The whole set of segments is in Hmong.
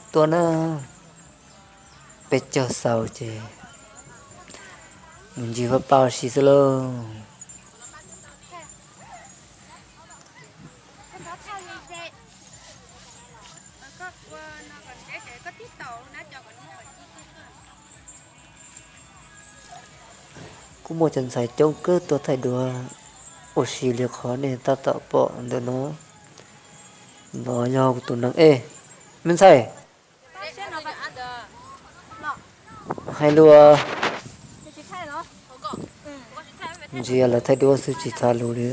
Tuaj na, peb caug xaus ces mus ncig vaj paj ua si xwb lauj. Kuj muaj cov ntxhais coob kawg tuaj thaij duab ua si li qhov nej tab tom pom ntawm no. No yog kuv tus nees ej, me ntxhais. Hais lus, ntsia lawv thaij duab xwb tsis txha lus li.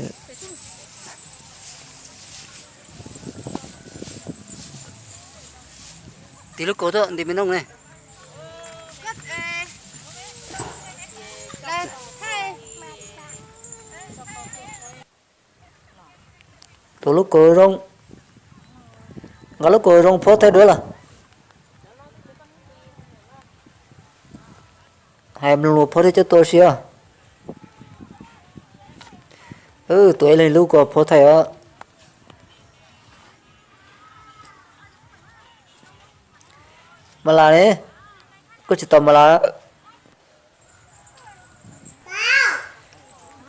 Tig lub kaus tuaj ntim me nooj ne. Tus lub kaus zoo, nqa lub kaus zoo phob thaij duab los. Hais mloog luag phob thiab coj tuaj ua si os. Tus ib leeg lub kaus phob thaij os. Mas las ne, koj tsis tau mas las.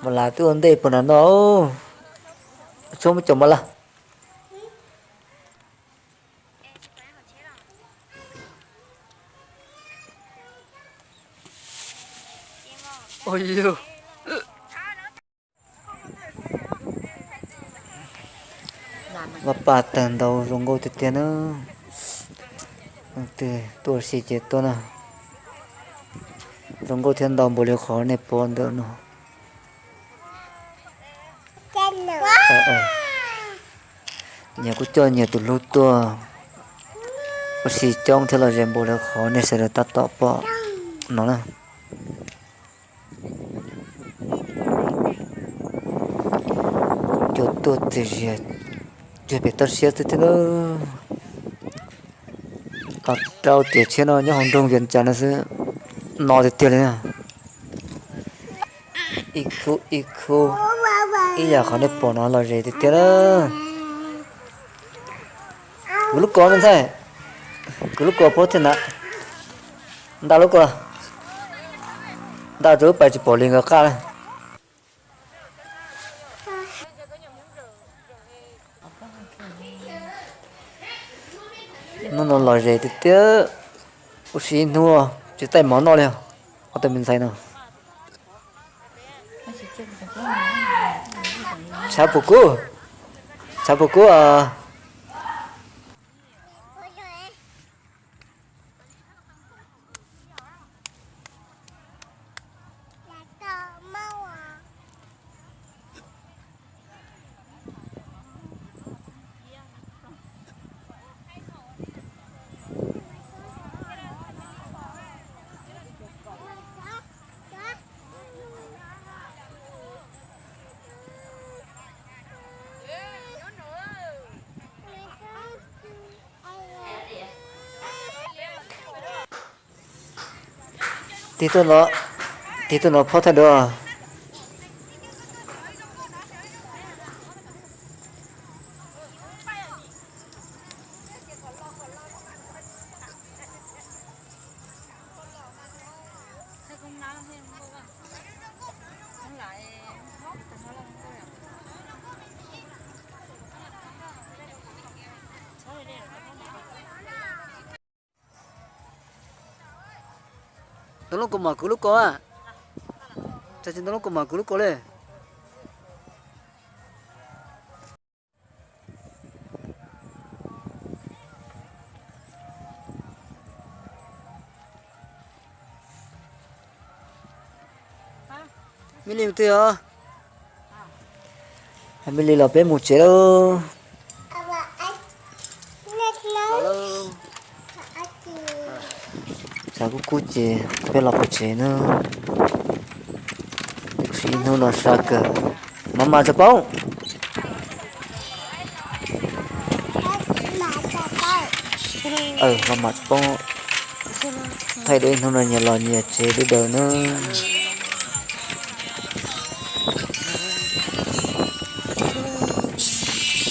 Mas las twb ua ntej puag nram no. Txhob muab cov mas las. Vaj paj tawg ntau zoo nkauj tiag tiag na. Leej twg tuaj ua si ces tuaj na. Zoo nkauj thiab ntau npaum li qhov nej pom ntawm no. Nyias kuj coj nyias tus hlub tuaj ua si coob thiab los ze npaum li qhov nej sawv daws tab tom pom no na. Cua tuaj txias zias cuag pem toj siab xwb thiab lauj. Rau tiam tshiab no nyob hauv nroog Vias Cas no xwb, no tiag tiag li na. Ib khub ib khub, ib yam qhov nej pom no los ze tiag tiag na. Kwv lub kaus me ntxhais, kwv lub kaus phob thiab na. Nta lub kaus, nta rau lub pais tsis pom li nkawd qaj na. Hnub no los ze tiag tiag, ua si ib hnub tsis taij mov noj li. Ob tug me ntxhais no tshav puas kub, tshav puas kub. Tig tuaj no, tig tuaj no phob thaij duab. Ntoo lub kaus mom kwv lub kaus a. Tsis ntoo lub kaus mom kwv lub kaus li. Mib Lis twg os? Mib Lis los peb mus tsev lauj. Tshav kub kub ces peb los pem tsev na. Sim ib hnub no sab kawg. Maj mam tso poob. Maj mam tso poob. Thaij duab ib hnub no nyias los nyias tsev dub daws na.